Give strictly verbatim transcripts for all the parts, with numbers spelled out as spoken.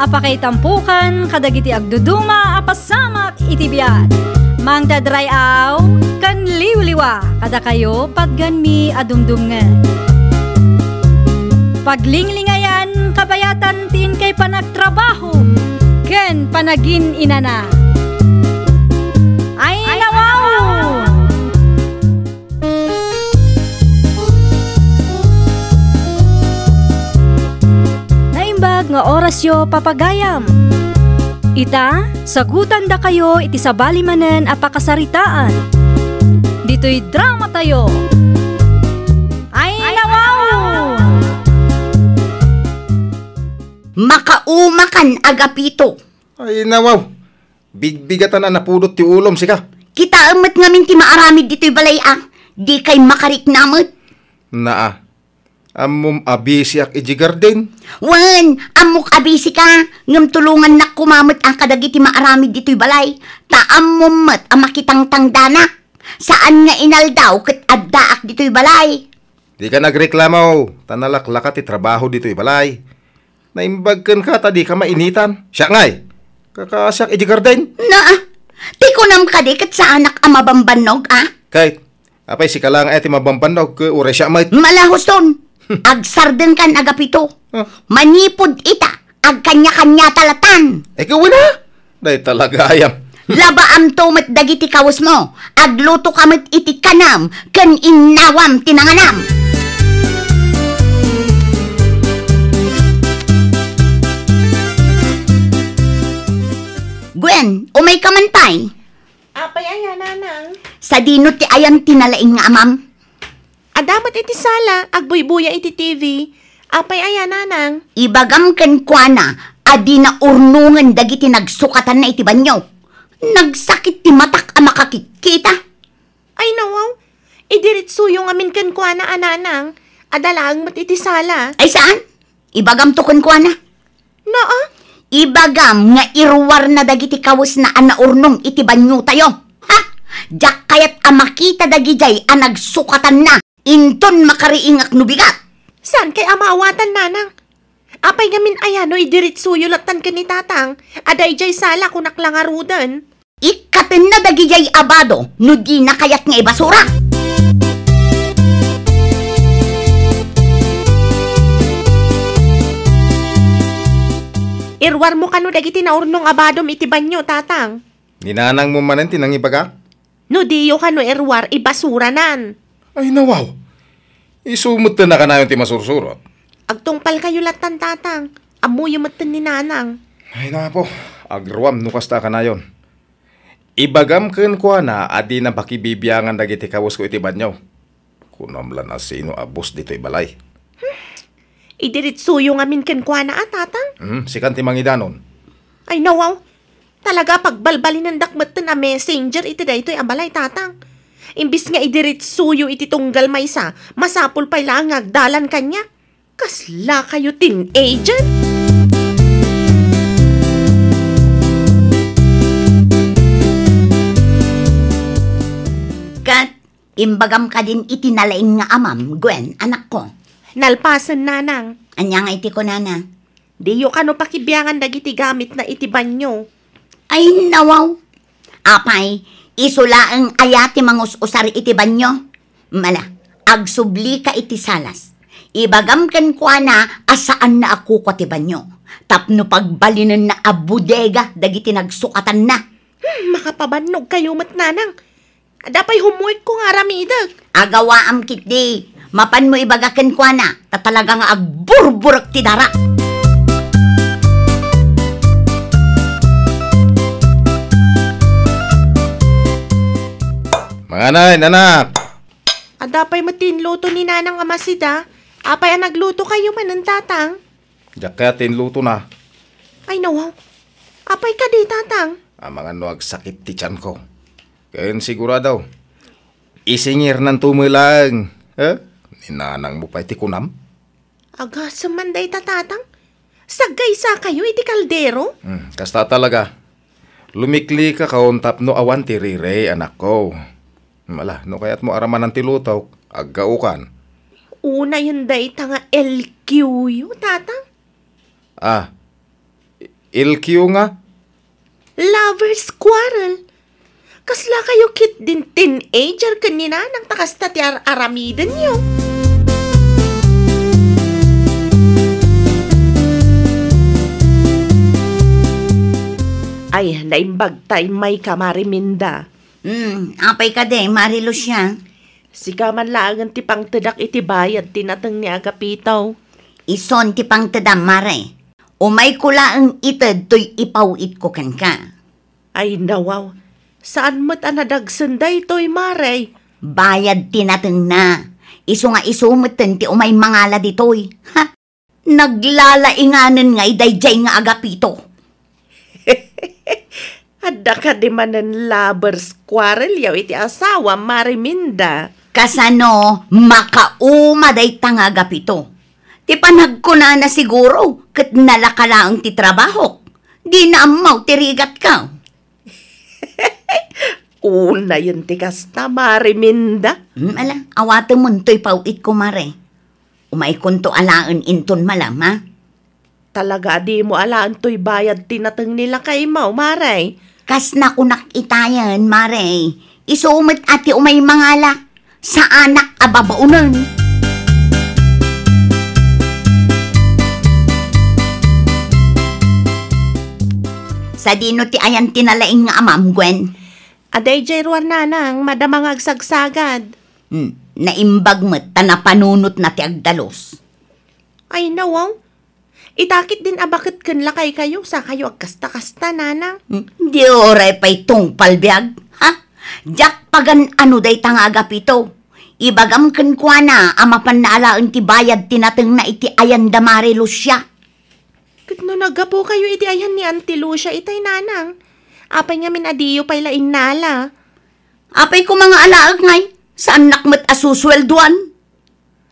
Pakaitampokan kadagiti agduduma a pasamak iti biag. Mangted ray-aw ken liwliwa kadakayo patgenmi a dumdumngeg. Paglinglingayan kabayatan ti inkay panagtrabaho ken panagin-inana. Ay, nawaw! Naimbag nga orasyo, papagayam. Ita, sagutandakayo iti sabali manen a pakasaritaan. Ditoy dramatayo. Ay, nawaw! Makaumakan, Agapito. Ay, nawaw. Bigbigatan a napudot ti ulom, sika. Kitaem met ngamin ti maaramid ditoy balay a. Dikay makarikna met. Naa. Ammom a bisiak iti garden? Wen, ammok a bisika, ngem tulongannak koma met a kadagiti maaramid ditoy balay. Ta ammom met a makitangtangdanak. Saan nga inaldaw ket addaak ditoy balay. Dika nagreklamo, ta nalaklaka ti trabaho ditoy balay. Naimbag kenka ta dika mainitan. Siak ngay, kakaasiak iti garden. Naa, ti kunam kadi ket saanak a mabambannog, a? Kay, apay sika la nga aya ti mabambannog, ket uray siak met? Malahuston, agsardengkan, Agapito. Ah. Manipud ita, agkanya-kanyata latan. Eh, gawin, a? Dayta la gayam. Labaamto met dagiti kawesmo. Aglutoka met iti kanam ken innawam ti nanganam. Gwen, umayka man pay. Apay aya, nanang? Sadino ti ayan ti nalaing nga amam? Adda met iti sala, agbuybuya iti T V. Apay aya, nanang? Ibagam kenkuana a dina urnongen dagiti nagsukatanna iti banio. Nagsakit ti matak a makakitkita. Ay, nawaw. Idiritsuyo ngamin kenkuana a, nanang. Adda laeng met iti sala. Ay, saan? Ibagamto kenkuana. Naa? Ibagam nga iruarna dagiti kawesna a naurnong iti baniotayo. Ha? Diak kayat a makita dagidiay a nagsukatanna. Inton makariingak no bigat. Saan kay a maawatan, nanang? Apay ngamin aya no idiritsuyo lattan ken ni tatang a daydiay sala, kunak la ngaruden. Ikkatenna dagidiay a bado no dina kayat nga ibasura. Iruarmo kano dagiti naurnong a badom iti banio, tatang? Ni nanangmo manen ti nangibaga? No diyo kano iruar, ibasuranan. Ay, nawaw. Isu metten a kanayon ti masursurot. Agtungpalkayo lattan, tatang. Ammoyo metten ni nanang. Ay, napo. Agruam no kasta a kanayon. Ibagam kenkuana a dina pakibibiangan dagiti kawesko iti banio. Kunam la no sino a boss ditoy balay. Idiritsuyo ngamin kenkuana a, tatang? Hmm, sikan ti mangidanon. Ay, nawaw. Talaga, pagbalbalinendak metten a messenger iti daytoy a balay, tatang. Imbis nga idiritsuyo iti tunggal maysa, masapul pay laeng nga agdalan kaniak. Kasla kayo teenager? Ket imbagam kadin iti nalaing nga amam, Gwen, anakko. Nalpasen, nanang. Ania nga iti kunana? Diyo kano pakibiangan dagiti gamitna iti banio. Ay, nawaw. Apay, isu laeng aya ti mangus-usar iti banio? Mala, agsublika iti salas. Ibagam kenkuana a saanna a kukua ti banio. Tapno pagbalinenna a bodega dagiti nagsukatanna. Hmm, makapabannog kayo met, nanang. Adda pay homework ko nga aramidek. Agawaam ketdi. Mapanmo ibaga kenkuana, ta talaga nga agburburek ti dara. Manganay, anak! Adda pay met ti inluto ni nanang a masida. Apay a nagluto kayo manen, tatang? Diak kayat ti inlutona. Ay, nawaw. Apay kadi, tatang? Amangan no agsakit ti tianko. Ken sigurado, isingirnanto met laeng. Eh? Ni nanangmo pay ti kunam? Agasem man dayta, tatang. Saggaysa kayo iti kaldero? Hmm, kasta talaga. Lumiklika kaon tapno awan ti riri, anakko. Mala, no kayatmo aramanan ti lutok, aggaokan. Unayen dayta nga L Q yo, tatang. Ah, i-, L Q nga? Lovers quarrel? Kasla kayo ketdin teenager ken ni Nanang ta kasta ti ar-aramidenyo? Ay, naimbag ta immayka, Mare Minda. Hmm, apay kadi, Mare Lucia? Sika man laengen ti pangtedak iti bayad ti nateng ni Agapito. Isun ti pangtedam, Mare. Umayko laeng ited toy ipaw-itko kenka. Ay, nawaw. Saan met a nadagsen daytoy, Mare? Bayad ti natengna. Isu nga isu metten ti umay mangala ditoy. Ha? Naglalainganen ngay daydiay nga Agapito. Adda kadi manen lovers quarrel yaw iti asawam, Mare Minda? Kasano makauma dayta nga Agapito? Ti panagkunana siguro ket nalaka laeng ti trabahok. Dina ammaw ti rigatka. Unayen ti kasta, Mare Minda. Hmm, ala, awatemon toy paw-itko, Mare. Umaykonto alaen inton malem, ha? Talaga a dimo alaen toy bayad ti nateng ni lakaymo, Mare? Kas nakunak itayen, Mare. Isu met a ti umay mangala. Saanak a babaonen. Sadino ti ayan ti nalaing nga amam, Gwen? Adaydiay ruar, Nanang, madama nga agsagsagad. Hmm, naimbag met ta napanunotna ti agdalus. Ay, nawaw. Ita ketdin a baket ken lakaykayo, sakayo agkasta-kasta, Nanang. Hmm, di uray pay tungpal biag, ha? Diak pagan-ano dayta nga Agapito. Ibagam kenkuana a mapanna alaen ti bayad ti natengna iti ayanda, Mare Lucia. Ket no naggapukayo iti ayan ni Auntie Lucia itay, Nanang, apay ngamin a diyo pay la innala? Apay koma nga alaek ngay, saannak met a susueldoan.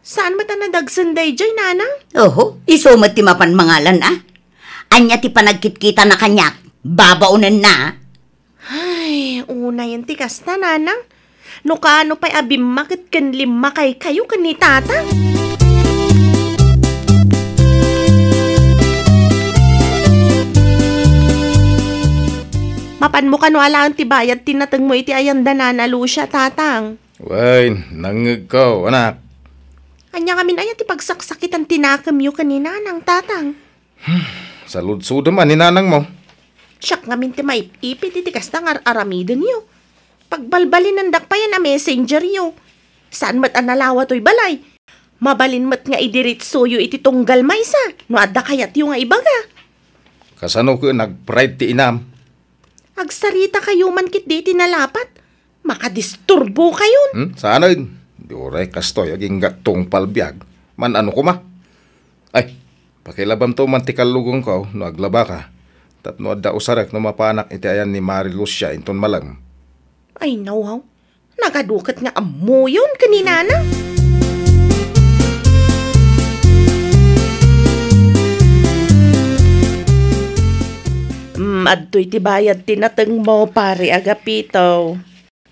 Saan met a nadagsen daydiay, Nanang? Oho, isu met ti mapan mangalan, a. Ania ti panagkitkitana kaniak? Babaonenna. Ay, unayen ti kasta, Nanang. No kaano pay a bimmaket ken limmakaykayo ken ni Tatang? Mapanmo kano alaen ti bayad ti natengmo iti ayanda, Nana Lucia, Tatang? Wen, nangngegko, anak. Ania ngamin aya ti pagsaksakitan ti nakemyo ken ni Nanang, Tatang? Saludsodem a ni Nanangmo. Siak ngamin ti maip-ipit iti kasta nga ar-aramidenyo. Pagbalbalinendak payen a messengeryo. Saan met a nalawa toy balay. Mabalin met nga idiritsoyo iti tunggal maysa no adda kayatyo nga ibaga. Kasano ket nag-pride ti inam? Agsarita kayo man ketdi iti nalapat. Makadisturbo kayon. Hmm? Saanen? Di uray kastoy, agingga tungpal biag. Man-ano koma? Ay, pakilabamto man ti kallugongko no aglabaka. Tapno adda usarek no mapanak iti ayan ni Mari Lucia inton malem. Ay, nawaw. Nagaduket nga ammoyon ken ni Nana. Mm, adtoy ti bayad ti natengmo, Pare Agapito.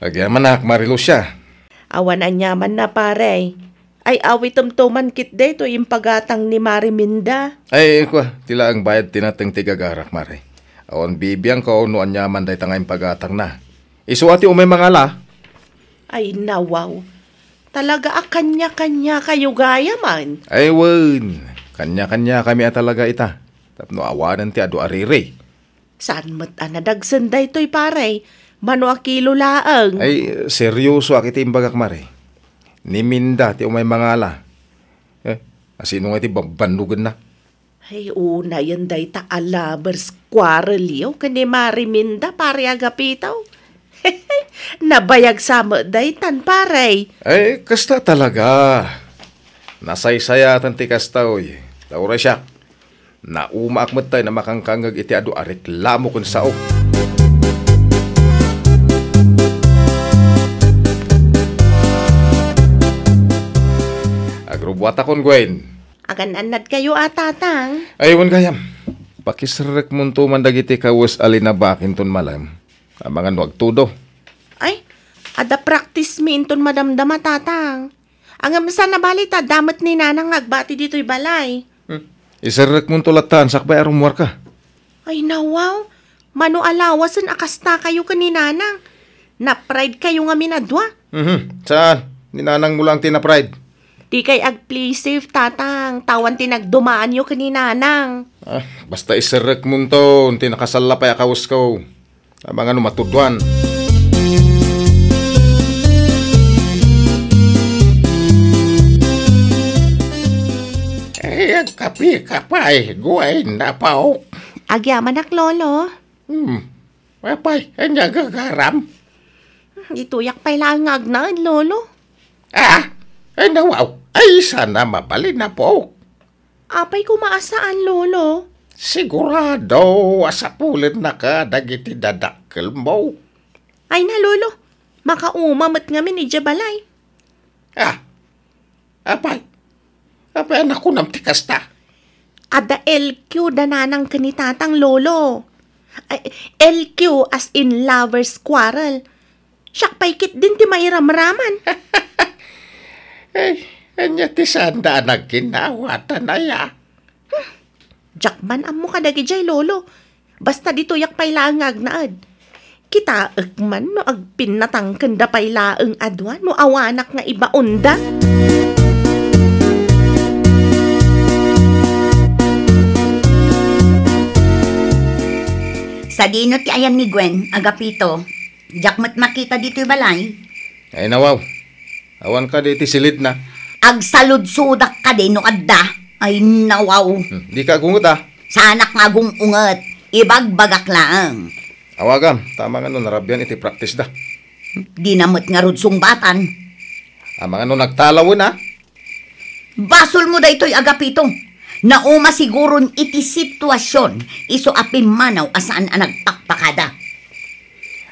Agyamanak, Mari Lucia. Awan aniamanna, pare. Ay, awitemto man ketdi toy impagatang ni Mari Minda. Ay, kua, ti laeng bayad ti nateng ti gagarak, Mari. Awan bibiangko no aniaman dayta nga impagatangna. Isu a ti umay mangala. Ay, nawaw. Talaga a kanya-kanya kayo gayam. Ay, wen. Kanya-kanya kami a talaga ita. Tapno awanen ti adu a riri. Saan met a nadagsen daytoy, pare? Mano a kilo laeng? Ay, seryosoak iti imbagak, Mari. Ni Minda ti umay mangala. Eh, asino nga iti babbannogenna? Ay, unayen dayta a lovers quarrel yo ken ni Mari Minda, Pare Agapito. Nabayag sa met daytan, pare. Ay, kasta talaga. Nasaysayaten ti kasta, oy. Ta uray siak. Naumaak met tay na makangkangngeg iti adu a reklamo ken sao. Agrubbuatakon, Gwen. Agan-annad kayo a, Tatang? Ay, wen gayam. Pakiserrekmonto man dagiti kawes a linabak inton malem. Amangan no agtudo. Ay, adda practice mi inton madamdama, Tatang. Ngem saan a bali ta adda met ni Nanang nga agbati ditoy balay. Hmm. Iserrekmonto latta, sakbay a rummuarka. Ay, nawaw. Mano a lawasen a kastakayo ken ni Nanang? Na-pride kayo ngamin a dua? Mhm. Saan? Ni Nanang mo lang ti na-pride. Dikay ag-play safe, Tatang. Tawan ti nagdumaanyo ken ni Nanang. Ah, basta iserrek monto, ti nakasalla pay a kawesko. Amangan no matudwan. Eh, agkape ka pay, Gwen, apo. Agyamanak, Lolo. Hmm. Apay, ania gagaram? Ditoyak pay laeng nga agnaed, Lolo. Ah? Ay, nawaw. Ay, sana mabalin, apo. Apay koma a saan, Lolo? Sigurado a sapulennaka dagiti dadakkelmo. Ay na, Lolo. Makauma met ngamin idiay balay. Ah, apay? Apay a nakunam ti kasta? Adda L Q da Nanang ken ni Tatang, Lolo. Ay, L Q as in lovers quarrel. Siak pay ketdin ti mairamraman. Ay, ania ti saanda a nagkinnaawatan aya? Diak man ammo kadagidiay, Lolo. Basta ditoyak pay laeng nga agnaed. Kitaek man no agpinnatangkenda pay laeng a dua no awanak nga ibaonda. Sadino ti ayan ni Gwen, Agapito? Diak met makita ditoy balay. Ay, nawaw. Awan kadi iti silidna. Agsaludsodak kadi no adda. Ay, nawaw. Hmm, dika agunget, a. Saanak nga agung-unget. Ibagbagak laeng. Awagam, ta amangan no narabian iti practice da. Dina met ngarud sungbatan. Amangan no nagtalawen, a. Basolmo daytoy, Agapito. Nauma siguron iti situasion, isu a pimmanaw a saan a nagpakpakada.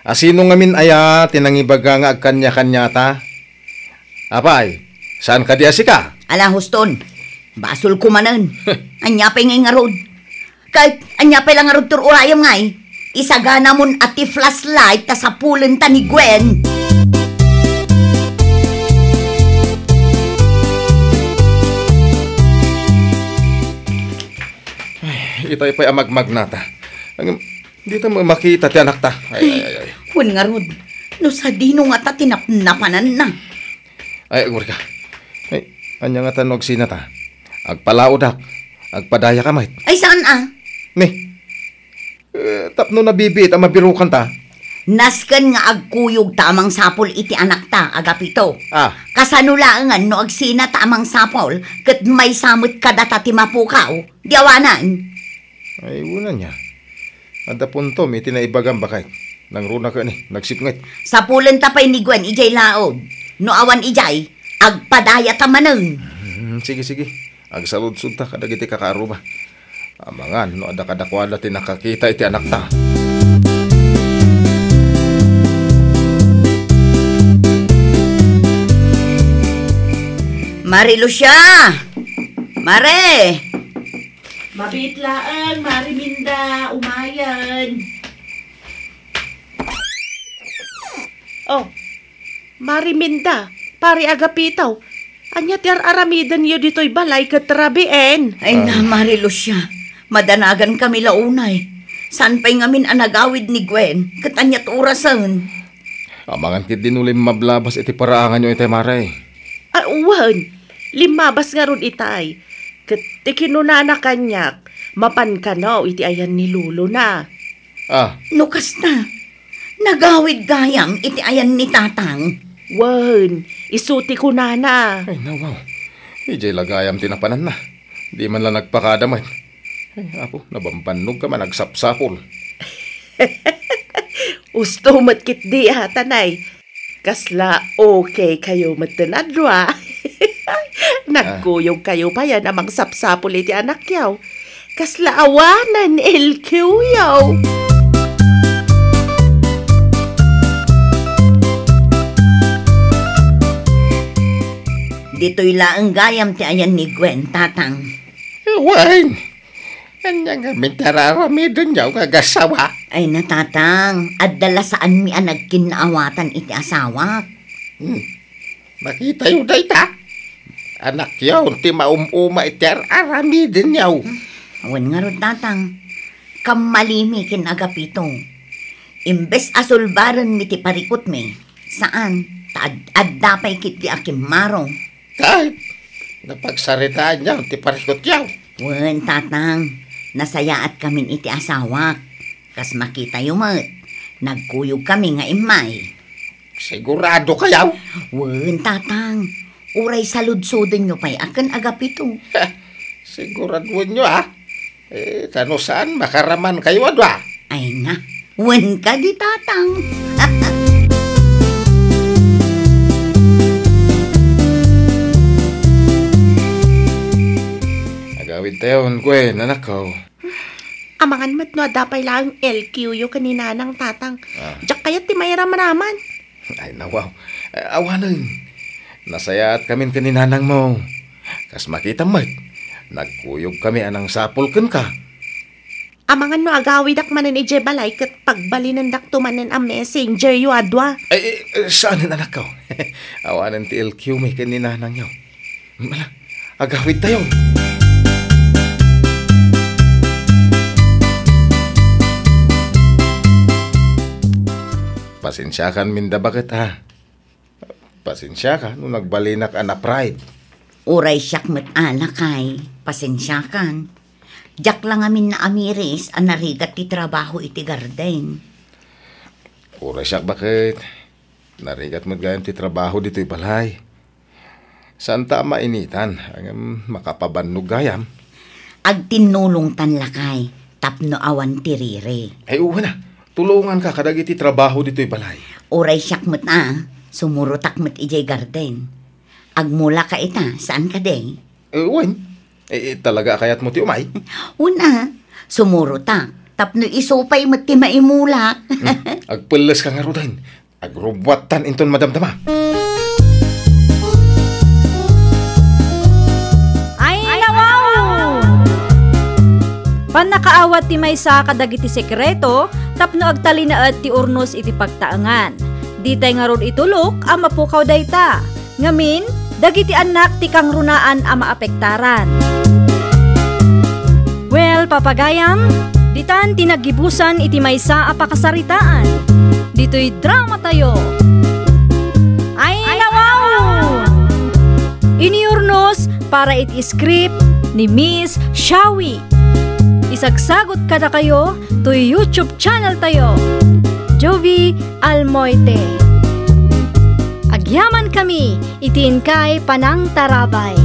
A sino ngamin aya ti nangibaga nga agkaniakaniata? Apay, saan kadi a sika? Ala, Huston, basolko manen. Ania pay ngay ngarud? Ket ania pay la ngarud ti ur-urayem ngay? Isaganamon a ti flashlight ta sapulenta ni Gwen. Ay, itay pay a magmagnata. Ngem, dita met makita ti anakta. Ay, ay, ay, ay. Wen ngarud, no sadino ngata ti napnapananna? Ay, agurika. Ay, ania ngata no agsinata? Agpalaodak. Agpadayaka met. Ay, saan a? Ni. Eh, tapno nabibiit a mabirokanta. Nasken nga agkuyogta a mangsapul iti anakta, Agapito. Ah. Kasano laengen no agsinata a mangsapul ket maysa met kadata ti mapukaw? Di awanan. Ay, wen ania. Adda puntom iti naibagam, baket. Nangruna ket ni, nagsipnget. Sapulenta pay ni Gwen idiay laod. No awan idiay, agpadayata manen. Hmm, sige, sige. Agsaludsodta kadagiti kakaarruba. Amangan no adda kadakuada ti nakakita iti anakta. Mare Lucia! Mare! Mabiit laeng, Mare Minda, umayen. Oh, Mare Minda, Pare Agapito, ania ti ar-aramidenyo ditoy balay ket rabien? Ay na, ah, Mare Lucia, madanagankami la unay. Saan pay ngamin a nagawid ni Gwen, ket aniat orasen? Amangan ketdi no limmablabas iti paraanganyo itay, Mare. Ah, wen, limmabas ngarud itay. Ket ti kinunana kaniak, mapan kano iti ayan ni lolona. Ah. No kasta, nagawid gayam iti ayan ni Tatang. Wen, isu ti kunana. Ay, nawaw. Idiay la gayam ti napananna. Di man la nagpakada met. Ay, Apo, nabambannogka man agsapsapul. Usto met ketdi, a, tanay. Kasla okay kayo metten a dua. Nagkuyog kayo payen a mangsapsapul iti anakyo. Kasla awanen L Q yo. Ditoy laeng gayam ti ayan ni Gwen, Tatang. Wen, ania ngamin ti ar-aramidenyo nga agassawa? Ay na, Tatang, adda la saanmi a nagkinnaawatan iti asawak. Hmm. Makitayo dayta. Anakyo ti maum-uma iti ar-aramidenyo. Wen ngarud, Tatang. Kammalimi ken Agapito. Imbes a sulbarenmi ti parikutmi, saan, ta ad-, adda pay ketdi a kimmaro. Ket napagsaritaanyo ti parikutyo? Wen, Tatang. Nasayaatkamin iti asawak. Kas makitayo met, nagkuyogkami nga immay. Siguradokayo? Wen, Tatang. Uray saludsodenyo pay a ken Agapito. Siguradoenyo, a? Eh, ta no saan, makaramankayo a dua. Ay nga, wen kadi, Tatang. Agawidtayon, Gwen, anakko. Amangan met no adda pay laeng L Q yo ken ni Nanang, Tatang. Ah. Diak kayat ti mairamraman. Ay, nawaw. Eh, awanen. Nasayaatkamin ken ni Nanangmo. Kas makitam met, nagkuyogkami a nangsapul kenka. Amangan no agawidak manen idiay balay ket pagbalinendakto manen a messengeryo a dua. Ay, eh, eh, saanen, anakko. Awanen ti L Q mi ken ni Nanangyo. Ala, agawidtayon. Pasensiakan minda baket, a. Pasensiaka no nagbalinak a na-pride. Uray siak met a, lakay, pasensiakan. Diak la ngamin naamiris a narigat ti trabaho iti garden. Uray siak baket. Narigat met gayam ti trabaho ditoy balay. Saanta a mainitan, ngem makapabannog gayam. Agtinnulongtan, lakay, tapno awan ti riri. Ay, wen a, tulonganka kadagiti trabaho ditoy balay. Uray siak met a, sumurotak met idiay garden. Agmulaka ita, saan kadi? Eh, wen. Eh, eh, talaga a kayatmo ti umay? Wen a, sumurotak, tapno isu pay met ti maimulak. Hmm, agpelleska ngaruden. Agrubbuattan inton madamdama. Ay, nawaw! Pannakaawat ti maysa kadagiti sekreto tapno agtalinaed ti urnos iti pagtaengan. Ditay ngarud itulok a mapukaw dayta. Ngamin, dagiti annak ti kangrunaan a maapektaran. Well, papagayam, ditan ti naggibusan iti maysa a pakasaritaan. Ditoy dramatayo. Ay, nawaw! Iniurnos para iti script ni Miss Shawi. Isagsagut kadakayo toy YouTube channel tayo, Jovie Almoite. Agyaman kami iti inkay panangtarabay.